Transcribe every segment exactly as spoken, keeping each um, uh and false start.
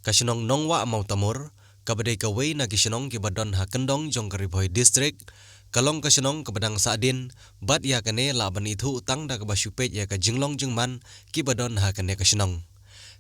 Ka shnong Nongwah Mawtamur, kaba dei kawei na ki shnong kiba don ha kyndong jong ka Ri Bhoi District, ka long ka shnong kaba dang sahdien, bad ïa kane lah ban ithuh tang da kaba shu peit ïa ka jinglong jingman kiba don ha kane ka shnong.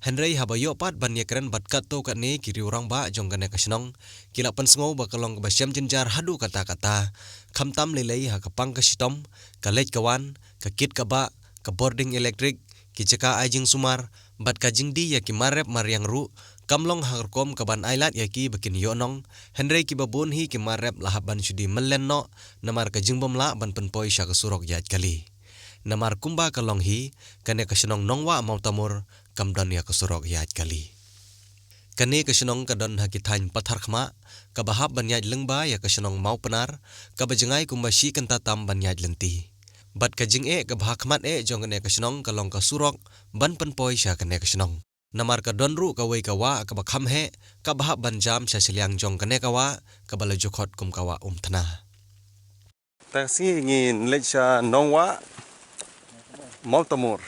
Hynrei haba ïoh pat ban ïakren bad katto katne ki riew rangbah jong kane ka shnong, ki la pynsngew ba ka long kaba shem jynjar haduh katta katta, khamtam lei lei ha ka pang ka shitom, ka leit ka wan, ka kit ka bah, ka bording elektrik, ki jaka ai jingsumar, bad ka jingdie ïa ki mar rep mar riang ruh, kam long ha ka rukom kaban ailad ïa ki ba kin ïoh nong, hynrei kiba bun hi ki mar rep la hap ban shu die myllen noh, namar ka jingbymlah ban pynpoi sha ka surok ïaid kali. Namar kumba ka long hi, kane ka shnong Nongwah Mawtamur, kam don ïa ka surok ïaid kali. Kane ka shnong ka don ha ki thaiñ Patharkhmah, kaba hap ban ïaid lyngba ïa ka shnong Mawpnar, kaba jngai kumba shi kynta tam ban ïaid lynti. Bad ka jingeh kaba ha khmat eh jong kane ka shnong ka long ka surok ban pynpoi sha kane ka shnong. Namar ka don ruh kawei ka wah kaba kham heh, kaba hap ban jam sha shiliang jong kane ka wah, kaba la ju khot kum ka wah Umthna. Te ka sngi ngin leit sha Nongwah Mawtamur.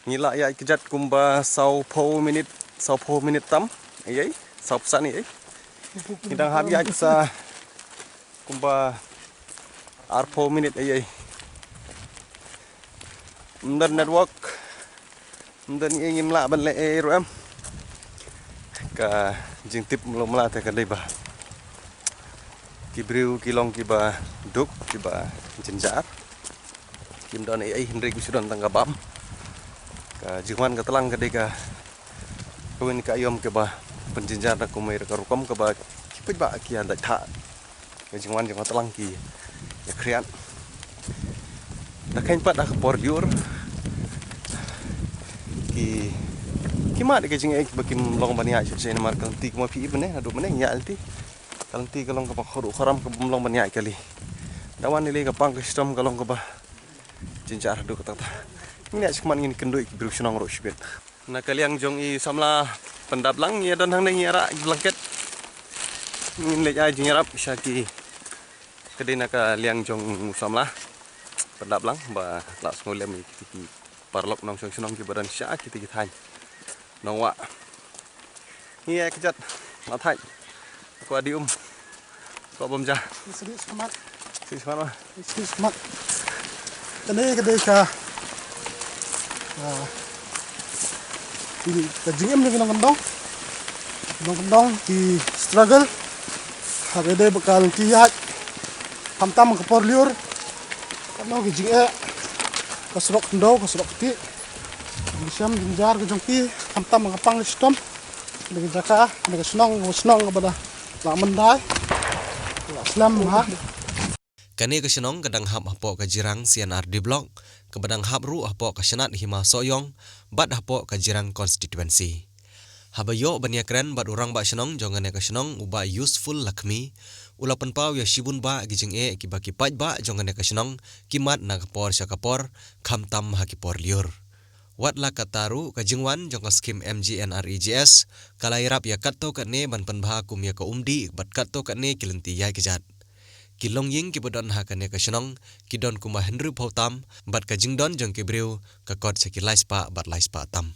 Ngi la ïaid kjat kumba sawphew minit, sawphew minit tam. Ei ei, sawphew san ei ei. Ngi dang hap ïaid sa kumba arphew minit ei ei. Ym don network. Ym don ei, ngim lah ban leh ei ruh em. Ka jingtip mlo mla te ka dei ba ki briew ki long kiba duk, kiba jynjar. Kim don ei ei, hynrei ki shu don tang ka bam. Ka jingwan ka tlang ka dei ka kawei ka aïom kaba pynjynjar da kumwei ka rukom kaba ki paidbah ki ïa dait thah. Ka jingwan jong ka tlang ki ïa khriat. Da kheiñ pat ha ka por lyiur ki, ki mad ka jingeh ba kim long ban ïaid shuh shuh namar ka lynti kumba phi i mynne, naduh mynne ïaid lynti. Ka lynti ka long kaba khuid khuram kaba ym long ban ïaid kali. Da wan ïaleh ka pang ka shitom ka long kaba jynjar haduh katta katta. Ngin ïaid shakhmat ngin kynduh ki briew shnong ruh shibit. Na ka liang jong i samla Pyndaplang, ïa don hangne, ïa rah blanket. Ngin leit ai jingïarap sha ki, ka dei na ka liang jong u samla Pyndaplang ba la sngewlem ïa kiti ki paralok nongshong shnong kiba don sha kiti ki thaiñ Nongwah. Ngi ïa kjat la thait. Kwah die um. Kwah bam ja. Sri Smat. Sri Smat ma. Sri Smat. Kane ka dei ka, ah, ka jingim jong ki nongkyndong. Nongkyndong ki struggle. Ha ka dei ba ka lynti ïaid. Khamtam ka por lyiur. Katno ki jingeh. Ka surok khyndew, ka surok kti. Jingsiam jingjar ka jong ki, khamtam ka pang ka shitom. Kane ka jaka, kane ka shnong, ka shnong kaba da la myndai, la slem ha. Kane ka shnong ka dang hap hapoh ka jirang C and R D Block, kaba dang hap ruh hapoh ka shnat Hima Sohiong, bad hapoh ka jirang constituency. Haba ïoh ban ïakren bad u rangbah shnong jong kane ka shnong, u Bah Useful Lakhmi, u la pynpaw ïa shibun bah ki jingeh kiba ki paidbah jong kane ka shnong ki mad na ka por sha ka por, khamtam ha ki por lyiur. Wat la katta ruh, ka jingwan jong ka skhim M G N R E G S ka la ïarap ïa katto katne ban pynbha kum ïa ka umdih bad katto katne ki lynti ïaid kjat. Ki longïing kiba don ha kane ka shnong ki don kumba hynriewphew tam, bad ka jingdon jong ki briew ka kot sha ki laispah bad laispah tam.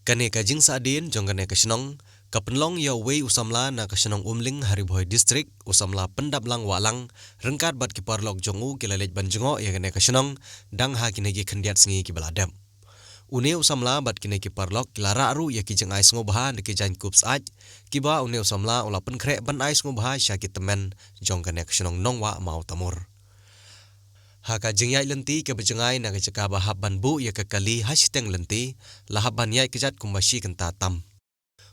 Kane ka jingsahdien jong kane ka shnong ka pynlong ïa uwei u samla na ka shnong Umling ha Ri Bhoi District, u samla Pyndaplang Wahlang, ryngkat bad ki paralok jong u, ki la leit ban jngoh ïa kane ka shnong dang ha kine ki khyndiat sngi kiba la dep. Une u samla bad kine ki paralok ki la rah ruh ïa ki jingai sngewbha na ki jaiñkup syaid kiba une u samla u la pynkhreh ban ai sngewbha sha ki tymmen jong kane ka shnong Nongwah Mawtamur. Ha ka jingïaid lynti kaba jngai na ka jaka ba hap ban buh ïa ka kali ha shiteng lynti, la hap ban ïaid kjat kumba shi kynta tam.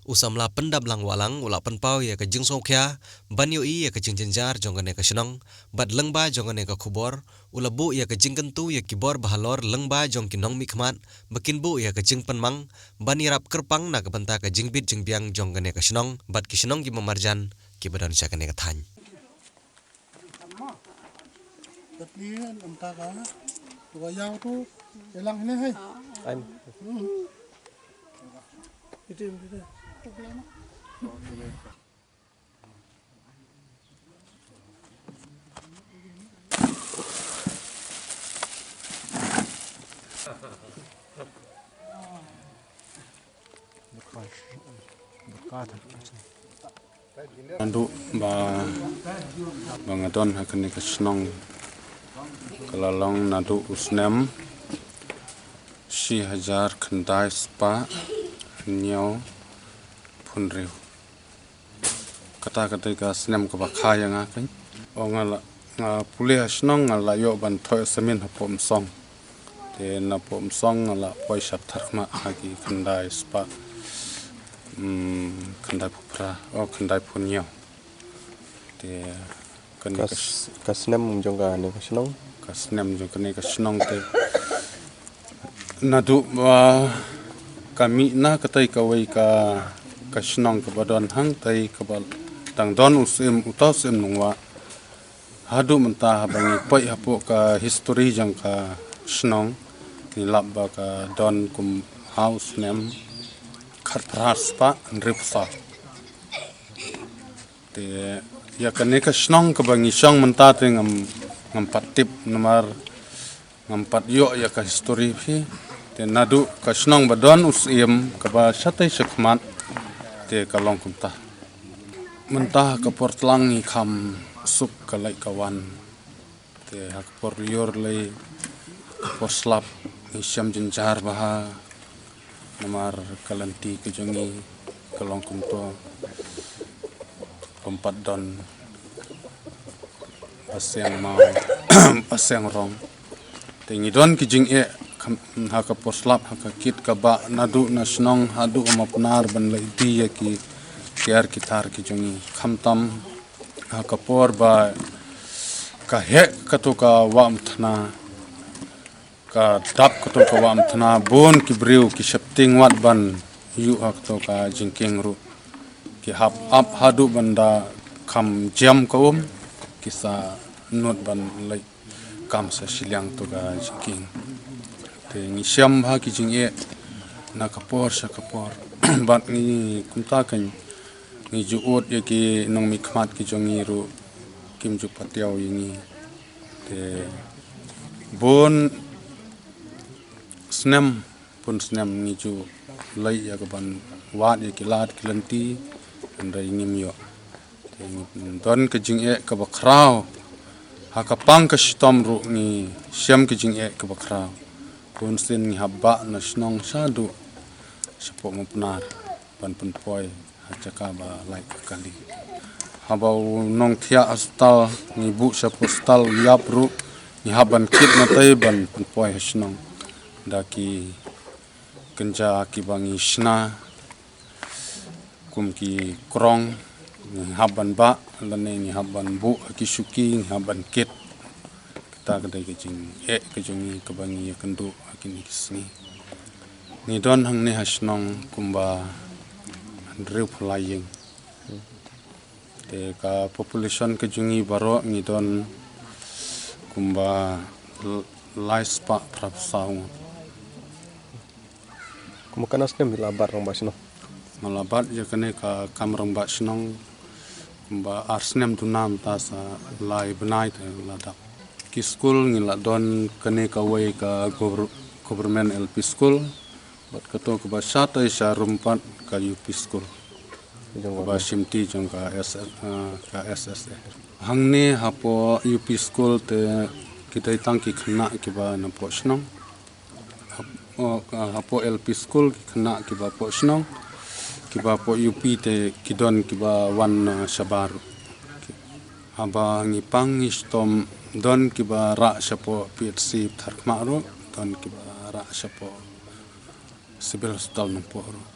U samla Pyndaplang Wahlang u la pynpaw ïa ka jingsngewkhia ban ïohi ïa ka jingjynjar jong kane ka shnong, bad lyngba jong kane ka khubor u la buh ïa ka jingkyntu ïa ki bor bahalor lyngba jong ki nongmihkhmat ba kin buh ïa ka jingpynmang ban ïarap kyrpang na ka bynta ka jingbit jingbiang jong kane ka shnong bad ki shnong kiba marjan kiba don sha kane ka thaiñ. Naduh ba, ba nga don ha kane ka shnong ka la long naduh u snem shi hajar khyndai spah hynñiew phew hynriew. Kata ka dei ka snem kaba kha ïa nga kane. O nga la, nga pule ha shnong nga la ïoh ban thoh samin hapoh Umsong. Te napoh Umsong nga la poi sha Ptharkhmah ha ki khyndai spah, mm, khyndai phew phra, o khyndai phew hynñiew. Te kane ka, ka snem jong kane ka shnong. Ka snem jong kane ka shnong te naduh ba ka mih na katei kawei ka, ka shnong kaba don hangtei kaba dang don u syiem, uta u syiem Nongwah. Haduh mynta haba ngi peit hapoh ka history jong ka shnong, ngi lap ba ka don kum ha u snem khatphra spah hynriewphew saw. Te ïa kane ka shnong kaba ngi shong mynta te ngam, ngam pat tip namar ngam pat ïoh ïa ka history phi. Te naduh ka shnong ba don u syiem kaba shatei shakhmat te ka long kumta. Mynta ha ka por tlang ngi kham suk ka leit ka wan. Te ha ka por lyiur lei, ka por slap ngi shem jynjar bha. Namar ka lynti ka jong ngi ka long kumto. Kam pat don ba seng maw, ba seng rong. Te ngi don ki jingeh kham, ha ka por slap, ha ka kit ka bah, naduh na shnong haduh ha ma Pnar ban leit die ïa ki tiar ki tar ki jong ngi. Khamtam ha ka por ba ka heh kato ka wah Umthna, ka dap kato ka wah Umthna, bun ki briew ki sheptieng wat ban ïuh ha kato ka jingkieng ruh. Ki hap ap haduh ban da kham jem ka um, ki sa nud ban leit kam sa shiliang to ka jingkieng. Te ngi shem bha ki jingeh na ka por sha ka por. Bad ngi kumta kan ngi ju ud ïa ki nongmihkhmat ki jong ngi ruh kim ju patiaw ïa ngi. Te bun snem, bun snem ngi ju leit ïa ka ban wad ïa ki lad ki lynti, hynrei ngim ïoh. Te ngi don ka jingeh kaba khraw. Ha ka pang ka shitom ruh ngi shem ka jingeh kaba khraw. Bun sien ngi hap bah na shnong shaduh shapoh ma Pnar ban pynpoi ha jaka ba lait ka kali. Haba u nongthiah hospital ngi buh shapoh hospital u ïap ruh ngi hap ban kit na tei ban pynpoi ha shnong. Da ki kynja kiba ngi shna kum ki krong, ngi hap ban bah lane ngi hap ban buh ha ki shuki, ngi hap ban kit. Kita ka dei ka jingeh ka jong ngi kaba ngi ïakynduh ha kine ki sngi. Ngi don hangne ha shnong kumba hynriewphew lai ïing. Te ka population ka jong ngi baroh ngi don kumba l-, lai spah phraphew saw ngut. Kumba katno snem phi la bat rangbah shnong? Nga la bat ïa kane ka kam rangbah shnong kumba ar snem duna mynta, sa lai bnai te la dap. Ki skul ngi la don kane kawei ka gover-, government L P school, bad kato kaba shatei sha Rumpat ka U P school. Jong kaba shimti jong ka S S, ah, ka S S A. Hangne hapoh U P school te ki dei tang ki khynnah kiba na poh shnong. Hap-, oh, ka, hapoh L P school ki khynnah kiba poh shnong, kiba poh U P te ki don kiba wan, ah, shabar. Haba ngi pang ngi shitom don kiba rah shapoh P H C Ptharkhmah ruh, don kiba rah shapoh Civil Hospital Nongpoh ruh.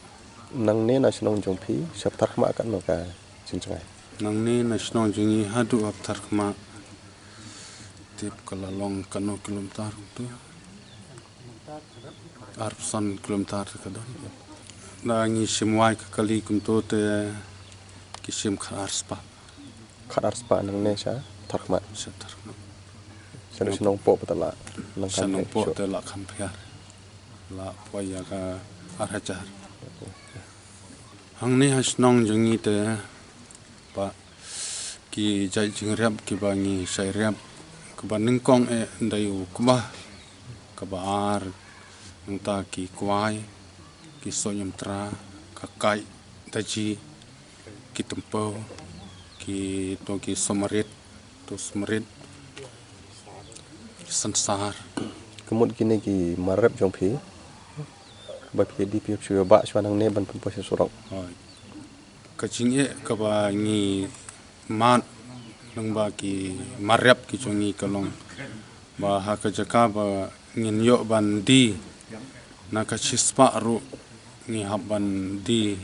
Nangne na shnong jong phi sha Ptharkhmah katno ka jingjngai? Nangne na shnong jong ngi haduh ha Ptharkhmah tip ka la long katno kilometer to? Arphew san kilometer ka don. Da ngi shim wai ka kali kumto te ki shim khat ar spah. Khat ar spah nangne sha Ptharkhmah. Sha Ptharkhmah. Sha Nongpoh pat la, sha Nongpoh te la kham pher. La poi ïa ka ar hajar. Hangne ha shnong jong ngi te ba ki jait jingriap kiba ngi shait riap, kaba nyngkong eh dei u kba, kaba ar nangta ki kwai, ki soh ñiamtra, ka kai da ji, ki tempew, ki to ki somarit, to somarit, ki sansar. Ka mut kine ki mar rep jong phi ba phi di phi shu ba shu nang ne ban pynpoi surok. Hoi. Ka jingeh kaba ngi mad nang ba ki mar rep ki jong ngi ka long ba ha ka jaka ba ngin ïoh ban die na ka shispah ruh ngi hap ban die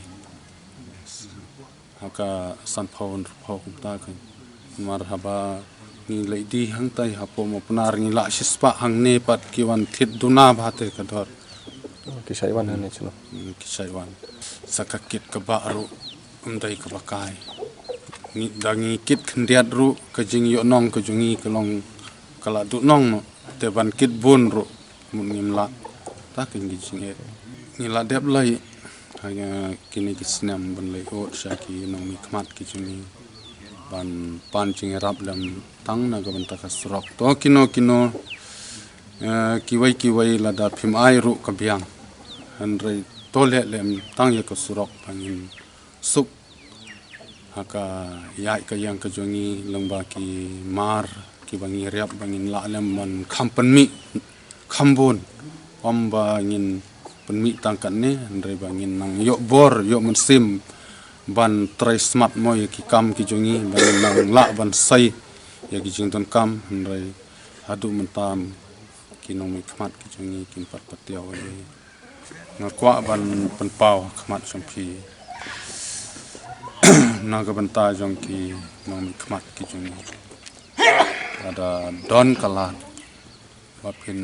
ha ka sanphew hynriewphew kumta ka. Mar haba ngi leit die hangtai hapoh Mawpnar ngi lah shispah, hangne pat ki wan thied duna bha te ka dor. Ki shait wan hangne chno. Hmm, ki shait wan. Sa ka kit kaba ruh ym dei kaba kai. Ngi da ngi kit khyndiat ruh ka jingïoh nong ka jong ngi ka long ka la duh nong noh. Te ban kit bun ruh mut ngim lah. Ta ka ngi jingeh. Ngi la dep lei ha kine ki snem ban leit ot sha ki nongmihkhmat ki jong ngi ban pan jingïarap lem tang na ka bynta ka surok. To kino kino, eh, kiwei kiwei lada phim ai ruh ka biang. Hynrei to leh lem tang ïa ka surok ba ngin suk ha ka ïaid ka ïeng ka jong ngi lyngba ki mar kiba ngi rep ba ngin lah lem ban kham pynmih kham bun. Ym ba ngin pynmih tang katne, hynrei ba ngin nang ïoh bor ïoh mynsiem ban trei smat mo ïa ki kam ki jong ngi, ba ngin nang lah ban sei ïa ki jingdonkam. Hynrei haduh mynta ki nongmihkhmat ki jong ngi kim pat patiaw ei. Nga kwah ban pynpaw ha khmat jong phi na ka bynta jong ki nongmihkhmat ki jong ngi. Lada don ka lad ba phin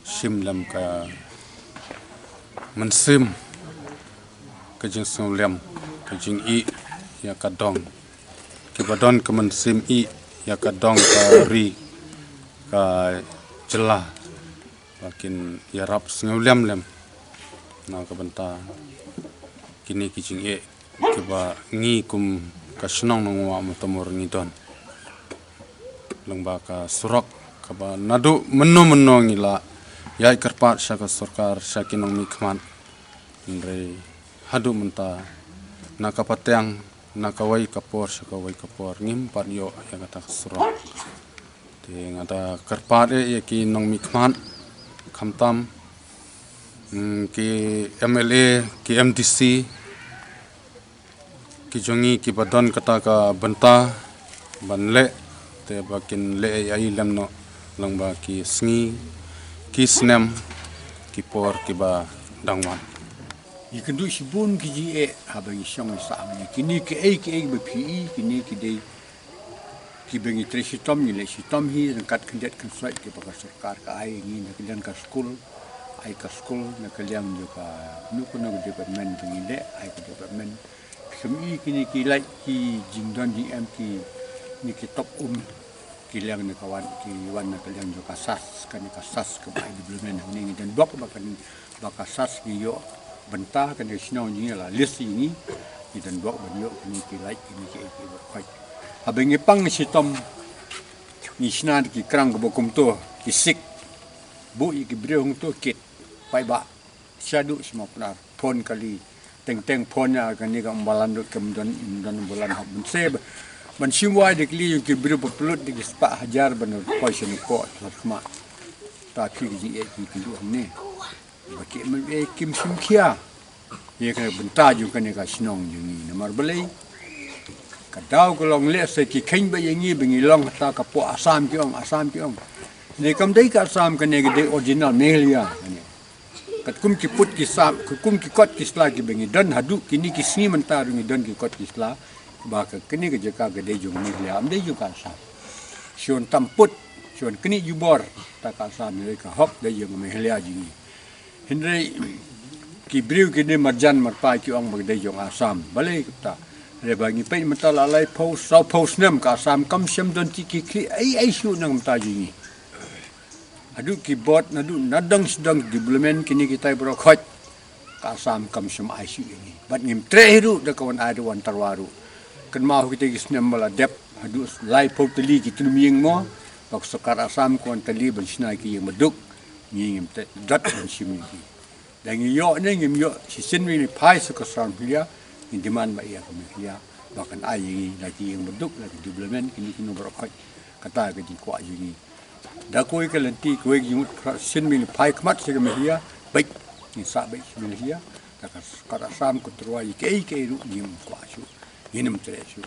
shim lem ka mynsiem, ka jingsngewlem, ka jingïeit ïa ka dong, kiba don ka mynsiem ïeit ïa ka dong, ka ri, ka jylla, ba kin ïarap sngewlem lem na ka bynta kine ki jingeh kiba ngi kum ka shnong Nongwah Mawtamur ngi don. Lyngba ka surok kaba naduh mynno mynno ngi la ïaid kyrpad sha ka sorkar, sha ki nongmihkhmat, hynrei haduh mynta na ka pateng, na kawei ka por sha kawei ka por ngim pat ïoh ïa kata ka surok. Te nga da kyrpad eh ïa ki nongmihkhmat, khamtam, mm, ki M L A, ki M D C, ki jong ngi kiba don kata ka bynta ban leh, te ba kin leh ei ei lem noh lyngba ki sngi, ki snem, ki por kiba dang wan. Ngi kynduh shibun ki jingeh haba ngi shong ngi sah, ngi kine kiei kiei ba phi i, kine ki dei kiba ngi trei shitom, ngi leh shitom hi ryngkat khyndiat khynsoit kiba ka sorkar ka ai ngi na ka liang ka skul, ai ka skul na ka liang jong ka kano kano ka department ba ngi leh, ai ka department. Phi kham i kine ki lait ki jingdon jingem ki, kine ki top um ki liang na ka wan, ki wan na ka liang jong ka sas, kane ka sas kaba ai development hangne ngi don bok ba kane ba ka sas ngi ïoh bynta, kane ka shnong jong ngi la list ïa ngi, ngi don bok ban ïoh kine ki lait kine ki, ki ba khot. Haba ngi pang ngi shitom ngi shna da ki krang kaba kumto, ki sik, buh ïa ki briew hangto kit, paidbah shaduh sha Mawpnar, phone kali, teng teng phone ïa kane ka Umbalan, lut ka Umdon, Umdon Umbalan hap ban se ba, ban shim wai da kali ïa ki briew ba pynlut da ki spah hajar ban poi sha Nongpoh sha Khmah. Ta phi ka jingeh ki kynduh hangne. Ba ki M L A kim shim khia ïa ka bynta jong kane ka shnong jong ngi, namar balei? Ka daw ka long leh sa ki kheiñ ba ïa ngi ba ngi long hata ka poh Assam ki ong, Assam ki ong. Ne kam dei ka Assam, kane ka dei original Meghalaya kane. Katkum ki put ki sap, katkum ki kot ki sla kiba ngi don haduh kine ki sngi mynta ruh ngi don ki kot ki sla ba ka, kane ka jaka ka dei jong Meghalaya, ym dei jong ka Assam. Shu wan tam put, shu wan knieh jubor, ta ka Assam, hynrei ka hok dei jong Meghalaya jong ngi. Hynrei ki briew kine marjan marpa ki ong ba ka dei jong Assam. Balei kata? Hynrei ba ngi peit mynta la laiphew, sawphew snem ka Assam kam shym don ki, ki, ki ei ei shuh na ka bynta jong ngi. Haduh ki bor, naduh nadong sdang development kine kitai baroh khoit, ka Assam kam shym ai shuh ïa ngi. Bad ngim treh hi ruh da ka wan ai da wan tyrwa ruh. Kynmaw ha kitei ki snem ba la dep, haduh laiphew tylli ki tnum ïing mo, ba ka sorkar Assam ka wan tylli ban shna ki ïing baduk, ngi ngim treh dot ban shim ïa ki. Ngi ïoh ne ngim ïoh shisien Mawlai phai sha ka Srawan Meghalaya, ngi demand ba ïa ka Meghalaya ba kan ai ïa ngi la ki ïing bad duk, la ki development, kino kino baroh khoit. Kata ka jingkwah jong ngi. Da kawei ka lynti, kawei ka jingmut, shisien Mawlai phai khmat sha ka Meghalaya, beit, ngin sah beit sha Meghalaya. Da ka, ka Assam, ka Tripura, ïa kaei kaei ruh ngim kwah shuh, ngin ym treh shuh.